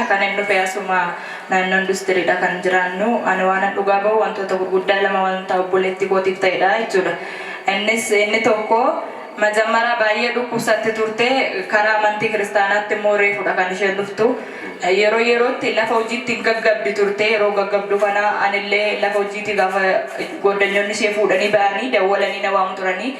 Kan hin dhufe asuma naannoo industiriidha kan jiraannu. Ani waanan dhugaa bahu wantoota gurguddaa lama wanta obboleettii kootiif ta'edha jechuudha. Innis inni tokko majammaraa baay'ee dhukkubsatti turte, karaa amantii kiristaanaatti immoo reefudha kan isheen dhuftu. Yeroo yerootti lafa hojiitti hin gaggabdi turte. Yeroo gaggabdu kana anillee lafa hojiitii gaafa goddanyoonni ishee fuudhanii ba'anii dawwalanii na waamu turanii,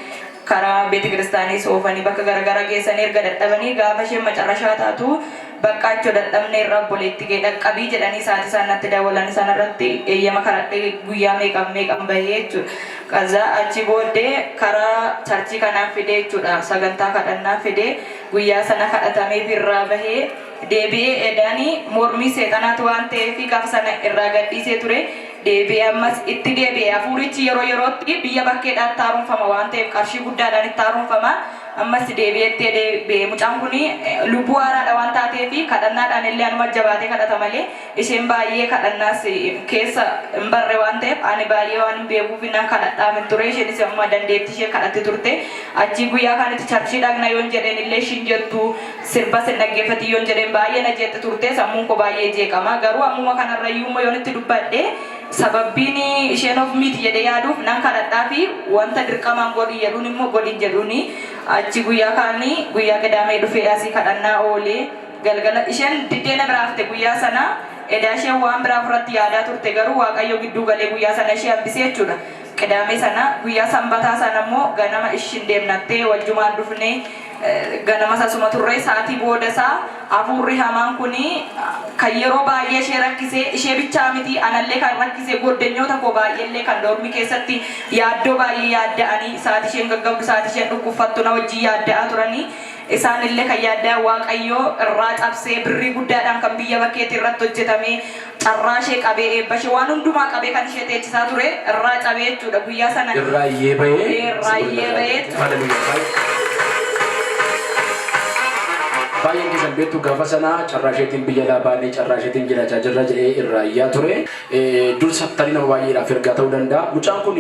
karaa beete kiristaanii soofanii bakka garagaraa geessanii erga dadhabanii gaafa isheen macarrashaa taatu baqqaachoo dadhabne irra obboleetti kee dhaqqabii jedhanii sa'aatii isaan natti dawwalan sanarratti eeyyama karadhee guyyaa meeqan meeqan bahee jechuudha. Kaza achi booddee karaa charchii kanaa fidee jechuudha, sagantaa kadhannaa fidee guyyaa sana kadhatameef irraa bahee deebi'ee edaani mormii seexanaatu waan ta'eef gaafa sana irraa gadhiisee ture. Deebi'ee ammas itti deebi'e. Hafuurichi yeroo yerootti biyya bakkeedhaa itti haaromfama waan ta'eef qarshii guddaadhaan itti haaromfama. Ammas deebi'ee itti deebi'e. Mucaan kun lubbuu haaraadha waan taateef kadhannaadhaan illee anuma jabaatee kadhata malee isheen baay'ee kadhannaas keessa hin barre waan ta'eef, ani baay'ee waan hin beekuuf nan kadhadhaaf hin ture. Isheenis amma dandeettii ishee kadhatti turte. Achii guyyaa kanatti charchii dhaqna yoon jedheen illee ishiin jettu, sirbas hin dhaggeeffatin yoon jedheen baay'ee na jeeqxi turte. Sammuun koo baay'ee jeeqama. Garuu ammuma kanarra iyyuu immoo yoon itti dubbadhe, sababbiin isheen of miti jedhee yaaduuf nan kadhadhaa fi wanta dirqamaan godhi jedhuun immoo godhin jedhuuni. Achi guyyaa kaanii guyyaa Qidaamee dhufee asii kadhannaa oolee galgala isheen diddee na biraa hafte. Guyyaa sana edaa isheen waan biraa ofirratti yaadaa turte, garuu Waaqayyo gidduu galee guyyaa sana ishee hambisee jechuudha. Qidaamee sana, guyyaa Sanbataa sana immoo ganama ishin deemnattee wajjumaan dhufnee ganama sasuma turre. Sa'atii booda isaa hafuurri hamaan kun kan yeroo baay'ee ishee rakkisee, ishee bichaa miti, anallee kan rakkise, goddanyoota koo baay'eellee kan doormii keessatti yaaddoo baay'ee yaadda'anii, sa'atii isheen gaggabdu, sa'atii isheen dhukkubfattu na wajjin yaadda'aa turanii, isaan illee kan yaadda'an Waaqayyoo irraa cabsee, birrii guddaadhaan kan biyya bakkeetti irratti hojjetamee, carraa ishee qabee, eebba ishee waan hundumaa qabee kan ishee teechisaa ture irraa cabee jechuudha guyyaa sana. Irraa iyyee bahee. Irraa iyyee bahee. Hallelujah. Baay'een keessan beektu, gaafa sana carraa isheetiin biyya alaa baanee carraa isheetiin jiraachaa jirra jedhee irraa iyyaa ture. Dursa tarii nama baay'eedhaaf ergaa ta'uu danda'a. Mucaan kun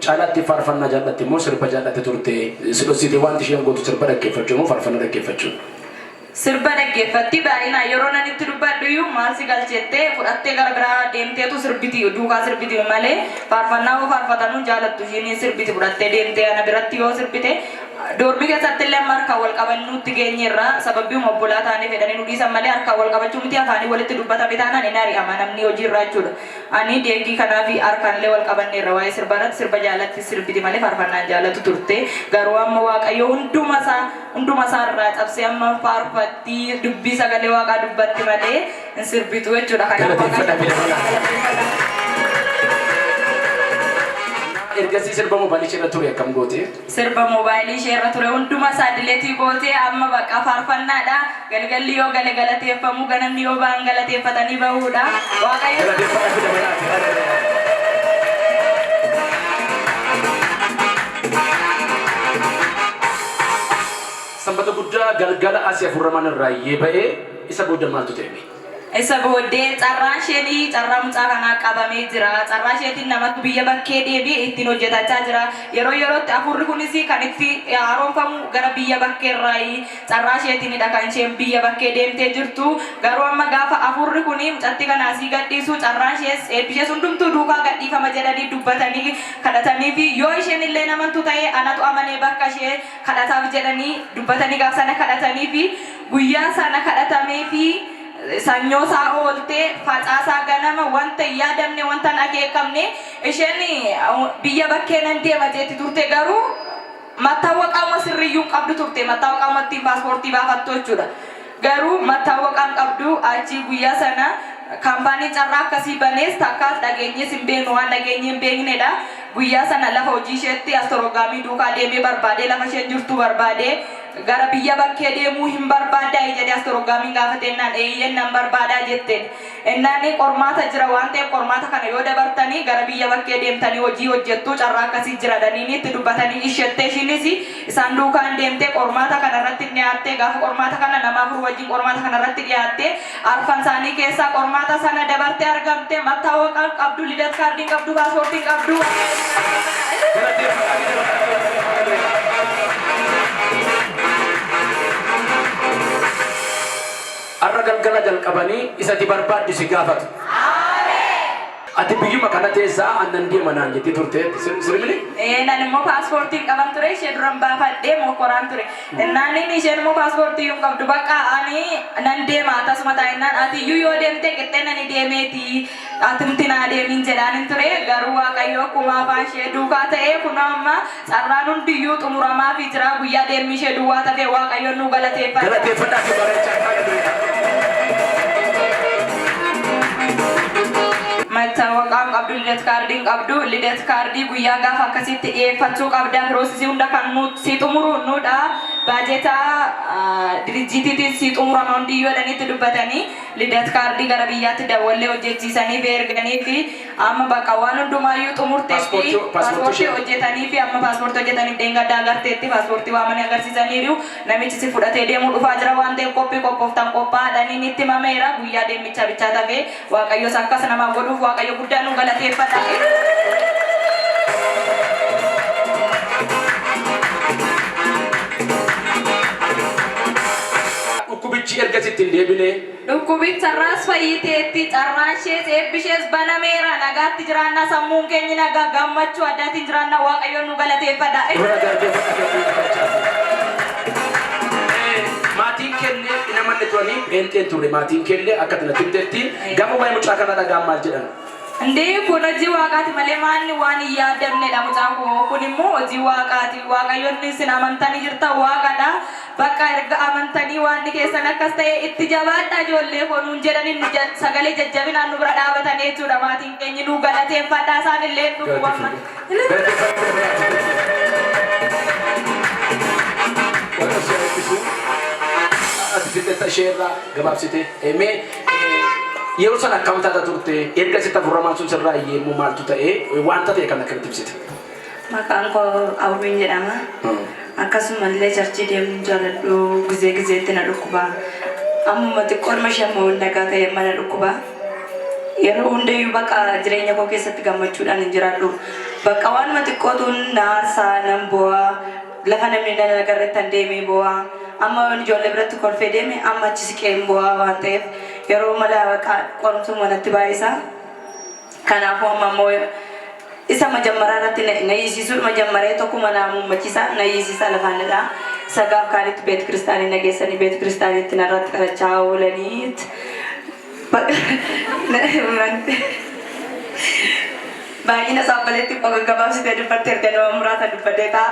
caalaatti faarfannaa jaallatti immoo sirba jaallatti turte? Si dhoksite, wanti isheen gootu sirba dhaggeeffachuu moo faarfannaa dhaggeeffachuu? Sirba dhaggeeffatti baay'inaan. Yeroo nan itti dubbadhu iyyuu maal si galchettee fudhattee gara biraa deemteetu sirbiti, duukaa sirbiti malee faarfannaa yoo faarfatanuu jaalattu. Ishiin sirbiti fudhattee deemtee ana biratti yoo sirbite. Doormii keessatti illee amma harkaan wal qabannuutti geenyeerra. Sababbiuma obbolaa taanee fedhanii nu dhiisan malee harkaan wal qabachuu miti, afaanii walitti dubbatame taanaan hin ari'ama namni hojiirraa jechuudha. Ani deegii kanaa fi harkaan illee wal qabanneerra waa'ee sirbaa irratti. Sirba jaalatti sirbiti malee faarfannaan jaalatu turte. Garuu amma Waaqayyo hunduma isaa hunduma isaa irraa cabsee amma faarfatti, dubbii sagalee Waaqaa dubbatti malee hin sirbitu jechuudha. Kanaaf Galateeffadha Waaqayyo fida. Ergasii sirba moobaayilii ishee irra ture akkam goote? Sirba moobaayilii ishee irra ture hunduma isaa delete gootee amma bakka faarfannaadha. Galgalli yoo gale galateeffamu, ganamni yoo ba'an galateeffatanii bahuudha. Waaqayyo Galateeffadha fida balaati. Sanbata guddaa galgala asii afurramaan irraa iyyee ba'ee, isa booda maaltu ta'e? Isa booddee carraan isheenii, carraa mucaa kanaa qabamee jira. Carraa isheetiin namatu biyya bakkee deebi'e ittiin hojjetachaa jira. Yeroo yerootti hafuurri kunis kan itti haaromfamu gara biyya bakkeerraayi. Carraa isheetiinidha kan isheen biyya bakkee deemtee jirtu. Garuu amma gaafa hafuurri kun mucattii kana asii gadhiisu, carraan ishees eebbi ishees hundumtuu duukaa gadhiifama jedhanii dubbatanii kadhatanii fi yoo isheen illee namantu ta'e anatu amanee bakka ishee kadhataaf jedhanii dubbatanii, gaafa sana kadhatanii fi guyyaa sana kadhatamee fi sanyoo isaa ooltee facaasaa ganama wanta hin yaadamne, wanta hin akeekamne, isheen biyya bakkee nan deema jeetti turte, garuu mattaawwaqaama sirriiyyuu hin qabdu turte, mattaawwaqaama ittiin paaspoortii baafattu jechuudha. Garuu mattaawwaqaa hin qabdu. Achi guyyaa sana kaampaanii carraa akkasii banees takkaas dhageenyees hin beeknu, waan dhageenyee hin beeknedha. Guyyaa sana lafa hojii isheetti astoroggaamii duukaa deemee barbaadee, lafa isheen jirtu barbaadee, gara biyya bakkee deemuu hin barbaaddaa jedhee astoroggaamiin gaafateennaan, eeyyeen nan barbaadaa jetteen. Innaan qormaata jira waan ta'eef, qormaata kana yoo dabartanii gara biyya bakkee deemtanii hojii hojjettu, carraa akkasii jira dhaniini itti dubbatanii ishettee, ishiinis isaan duukaan deemtee qormaata kana irratti dhiyaattee, gaafa qormaata kana nama afur wajjin qormaata kana irratti dhiyaattee, arfan isaanii keessaa qormaata sana dabartee argamte. Mattaawaqaa hin qabdu, lidat kaardii hin qabdu, paaspoortii hin qabdu. Galateeffadha. Har'a galgala jalqabanii isati barbaaddu si gaafatu. Ati biyyuma kana teessaa annan deema naan jettee turte sirmini? Nan immoo paaspoortii qaban ture, ishee duran baafadhee mokkoraan ture. Innaan inni isheen immoo paaspoortii hin qabdu, bakka ani nan deema tasuma ta'innaan ati iyyuu yoo deemte qixxee nani deemeeti atumti naa deemin jedhaan ture. Garuu Waaqayyo akkuma afaan ishee duukaa ta'ee kunoo amma carraan hundiyyuu xumuramaa fi jira, guyyaa deemmi ishee duwwaa tafee. Waaqayyoon nu galateeffadha. Galateeffadhaa fi bareechaa. Hallelujah. Mattaawaqaa hin qabdu, lidet kaardii hin qabdu. Lidet kaardii guyyaa gaafa akkasitti dhiyeeffachuu qabda. Process hunda kan nu si xumuru nudha. Baajetaa dirijjiitiitiin si xumurama hundiyyuu jedhaniitti dubbatanii lidet kaardii gara biyyaatti dawwallee hojjechiisanii fi erganii fi amma bakka waan hundumaayyuu xumurteetti. Paaspoortii paaspoortii ishee hojjetanii fi amma paaspoortii hojjetaniif dheengaddaa agarteetti paaspoortii waamanii agarsiisaniiru. Namichi si fudhatee deemuu dhufaa jira waan ta'eef qophii qophooftan qophaa'aadhanii itti himameera. Guyyaa deemichaa bichaa tafee Waaqayyos akkas nama godhuuf Waaqayyo guddaa nu galateeffadha. Dhukkubichi erga sitti hin deebine. Dhukkubicharraas fayyiteetti, carraan ishees eebbi ishees banameera. Nagaatti jiraannaa, sammuun keenya nagaa, gammachuu addaatiin jiraannaa. Waaqayyoon nu galateeffadha. Dura galateeffadhaa. Maatiin kennee namanni turanii pheenxeen turre, maatiin kennee akka natti himtetti gama waa'ee mucaa kana dhagaan maal jedhan? Indii kun hojii Waaqaati malee maanni waan hin yaadamnedha. Mucaan koo kun immoo hojii Waaqaati. Waaqayyoonni isin amantanii jirtan Waaqadha. Bakka erga amantanii waan keessan akkas ta'e itti jabaadha ijoollee koo nuun jedhanii nu sagalee jajjabinaan nu bira dhaabatanii jechuudha. Maatiin keenya nu galateeffadha, isaan illee nu waamman. Waaqa si eebbisu. Ati fixeetta ishee irraa gabaabsite. Mee yeroo sana akkam taata turte? Erga sitti afurramaan sun sirraa iyyee maaltu ta'e? Wanta ta'e kan akkamitti ibsite? Maqaan koo Hawwiin jedhama. Akkasumallee church deemuun jaaladhu, gizee gizeetti na dhukkuba. Ammuma xiqqoon ishee ammoo nagaa ta'e amma na dhukkuba. Yeroo hundayyuu bakka jireenya koo keessatti gammachuudhaan hin jiraadhu. Bakka waanuma xiqqootu na aarsaa, nan bu'aa. Lafa namni na agarretti an deemee bu'aa. Amma ijoollee biratti kolfee deeme, amma achi siqee hin bu'aa waan ta'eef yeroo mala bakka qorumsuma natti baay'isa. Kanaafuu amma immoo isa majammaraa irratti na hiisisuudha majammaree tokkuma na muummachiisa, na hiisisa, lafaan dhadhaa. Isa gaaf kaanitti beet kiristaanii na geessanii beet kiristaaniitti narratti kadhachaa oolaniit. Baay'ina isaa obboleetti gaggabaabsitee dubbatte, erga nama muraasa dubbadee ta'a.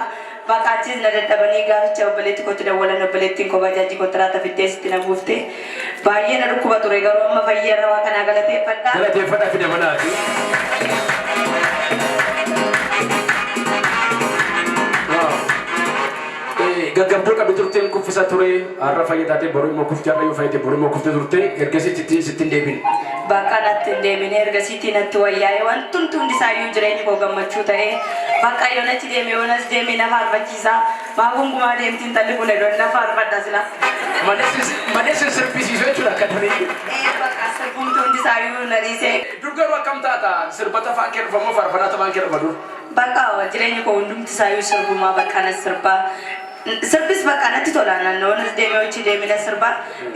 Bakka achiis na dadhabanii gaaficha obboleetti kootti dawwalan, obboleettiin koo bajaajii kontiraata fiddee sitti na buufte. Baay'ee na dhukkuba ture, garuu amma fayyeerra, Waaqa naa galateeffadha. Galateeffadhaa fi dabalaati. Wow. Gaggabduu qabdi turteen kuffisa ture, har'a fayyadaatee boru immoo kufti, har'a yoo fayyade boru immoo kufte turte, ergasii sitti hin deebine. Bakka natti hin deemine, ergasiitii natti wayyaa'e. Wantumti hundi isaayyuu jireenyi koo gammachuu ta'e. Bakka yoon achi deeme, yoon as deeme na faarfachiisa. Maa gungumaa deemti intalli kun eddoon na faarfadha sila. Malee sin sirbisiisu jechuudha akka durii. Ee, bakka sirbumti hundi isaayyuu na dhiisee. Dur garuu akkam taata? Sirbata afaan kee dhufa moo faarfannaa afaan kee dhufa dur? Bakka jireenyi koo hundumti isaayyuu sirbumaa, bakka na sirbaa. Sirbis bakka natti tola, naannoon as deemee hojii deemee na sirbaa.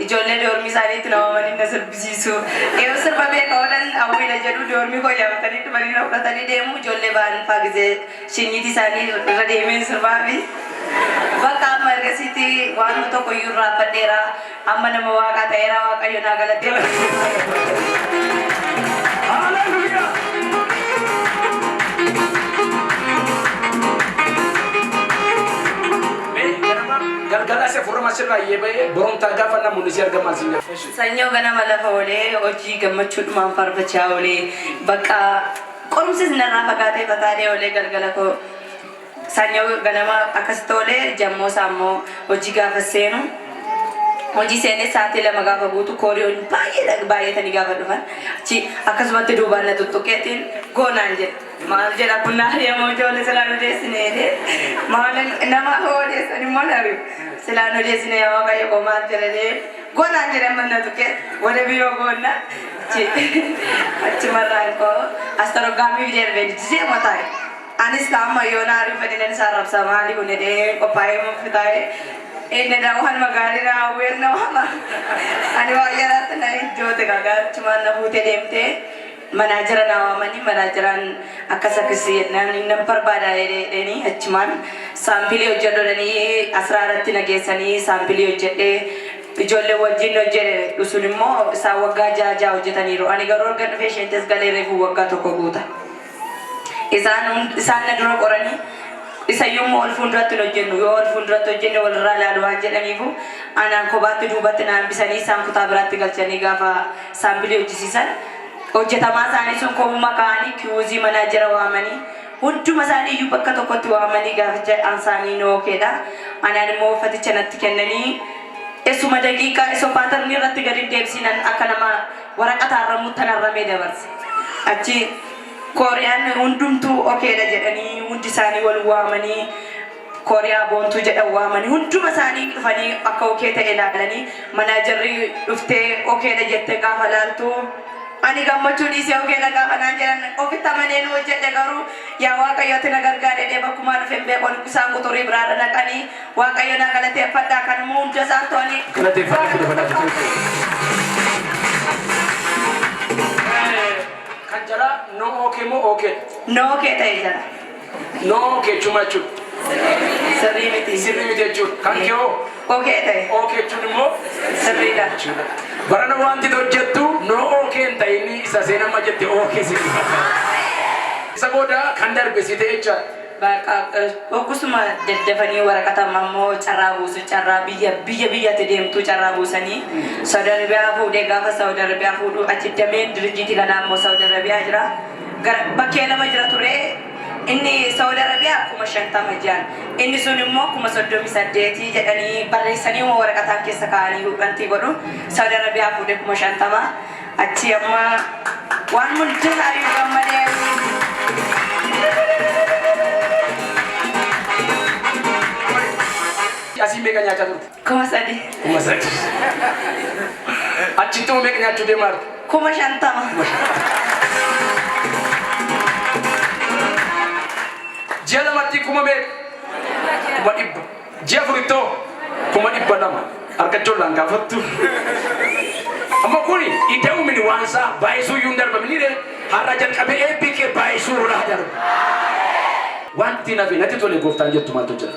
Ijoollee dorm isaaniitti na waamanii na sirbisiisu. Yeroo sirba beeka oolan hawwiidha jedhu, dorm koo yaamatanii dhufanii na fudhatanii deemu. Ijoollee ba'an faa gizee shinyitii isaanii irra deemee sirbaa fi bakka amma ergasiitti waanuma tokko iyyuu irraanfadheera. Amma nama Waaqaa ta'eera, Waaqayyo naa galateeffadha. Hallelujah! Mee ganama galgala isa furama sirraa iyyee ba'ee boromtaa gaafa namoonni si argaman maal siin jedhu? Sanyoo ganama lafa oolee hojii gammachuudhumaan faarfachaa oolee, bakka qorumsis narraa fagaatee fataadee oolee, galgala koo sanyoo ganama akkasitti oolee, jammoo isaa immoo hojii gaafa seenu, hojii seenee sa'aatii 2 gaafa guutu kooriyoon baay'ee baay'atanii gaafa dhufan achi akkasumatti duubaan na tuttuqeetiin goonaan jedhe. Maal jedha kun, na ari'amoo ijoollee silaa nu deessine jedhee, maal nama odeessan immoo na ari'u silaa nu deessine, yaa Waaqayyo koo maal jedhee goonaan jedhe. Amma na tuqee wada biiroo goonna achumarraan koo astoroggaamii fidee dhufee jijjee mataa. Anis amma yoo na ari'u fedhinan isaa arrabsa, maali kun jedhee qophaa'ee fitaa'ee. Inni dha waan magaalii na hawween na waama. Ani waan yaraatti na ijjoote gagaachumaan na fuutee deemtee manaajara na waamanii, manaajaraan akkas akkasii jennaan nan barbaada jedhanii achumaan saampilii hojjedhu jedhanii asraa irratti na geessanii saampilii hojjedhee ijoollee wajjin hojjedhe. Sun immoo isaan waggaa ja'a ja'a hojjetaniiru. Ani garuu erga dhufee isheen galee reefu waggaa tokko guuta. Isaan na dura qoranii isayyuu immoo ol fuulduratti hin hojjennu, yoo ol fuulduratti hojjenne walirraa ilaalu waan jedhaniifu anaan kophaatti duubatti na hambisanii isaan kutaa biraatti galchanii gaafa saampilii hojjisiisan, hojjetamaa isaanii sun kopuma ka'anii kiwuzii manaajara waamanii, hunduma isaanii iyyuu bakka tokkotti waamanii gaaficha isaanii no okaydha. Anaan immoo uffaticha natti kennanii esuma daqiiqaa isoo patternii irratti gadi hin deebisinan akka nama waraqata arramuutti arramee dabarse. Achi Kooriyaan hundumtuu okaydha jedhanii hundi isaanii wal waamanii, Kooriyaa Boontuu jedhan waamanii, hunduma isaanii dhufanii akka okay ta'e ilaalanii, manaajarri dhuftee okaydha jettee gaafa laaltu, ani gammachuu dhiisee okaydha gaafa naan jedhan ofitti amaneen hojjedhe. Garuu yaa Waaqayyo, ati na gargaare dhee bakkumaa dhufe hin beeku. Isaan quxurii biraarra naqanii, Waaqayyo na galateeffadhaa. Kanammoo hunda isaan to'anii Galateeffadhu, fide. Kan jara no okay moo okay? No okay ta'e jira. No okay jechuun maal jechuudha? Sirrii miti. Sirrii miti jechuudha. Kan kee hoo? Okay ta'e. Okay jechuun immoo sirriidha. Jechuudha. Barana wanti hojjettu no okay hin ta'in, isa seenama jette okay si. Isa booda kan darbe si ta'e jechaadha. Bakka ogusuma daddafanii waraqata ammoo carraa buusu, carraa biyya biyya biyyatti deemtu carraa buusanii Saudi Arabiyaa fuudhee. Gaafa Saudi Arabiyaa fuudhu achi dameen dirjiitii kanaa immoo Saudi Arabiyaa jira. Bakkee lama jira ture. Inni Saudi Arabiyaa 50,000 ji'an, inni sun immoo 38,000 jedhanii barreessanii uma waraqataan keessa kaa'anii wanti godhu. Saudi Arabiyaa fuudhee 50,000. Achi amma waan hundumaayyuu gammadee. Asii meeqa nyaachaa turte? 3,000. 3,000. Achitti immoo meeqa nyaachuu deemaa jirti? 50,000. Ji'a lamatti kuma meeqa? 100,000. Ji'a afurittoo 200,000. Harkachuun laan gaafattu. Amma kuni ida'umini waan isaa baay'isuu iyyuu hin darbamini har'a jalqabee eebbi kee baay'isuu irraa darba. Wanti nafi natti tole gooftaan jettu maaltu jira?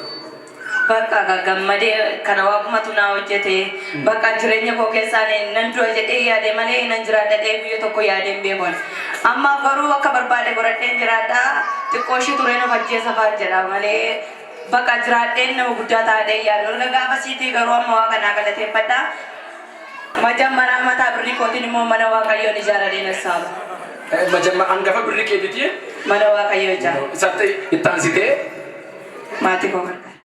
Bakka gammadee kana waaqumatu naa hojjete. Bakka jireenya koo keessaan nan du'a jedhee yaade malee nan jiraadha jedhee guyya tokko yaadee hin beeku. Amma garuu akka barbaade godhadheen jiraadha. Xiqqoo ishii tureen of ajjeesa fa'aan jedha malee bakka jiraadheen nama guddaa taa'ee yaadu. Erga gaafa siitii garuu amma Waaqa naa galateeffadha. Majammaraa mataa birrii kootiin immoo mana Waaqayyoon ijaaradhee nassaaba. Majamma hangafa birrii keetiiti. Mana Waaqayyoo ijaara. Isatti itti aansitee Maatii koo gargaara.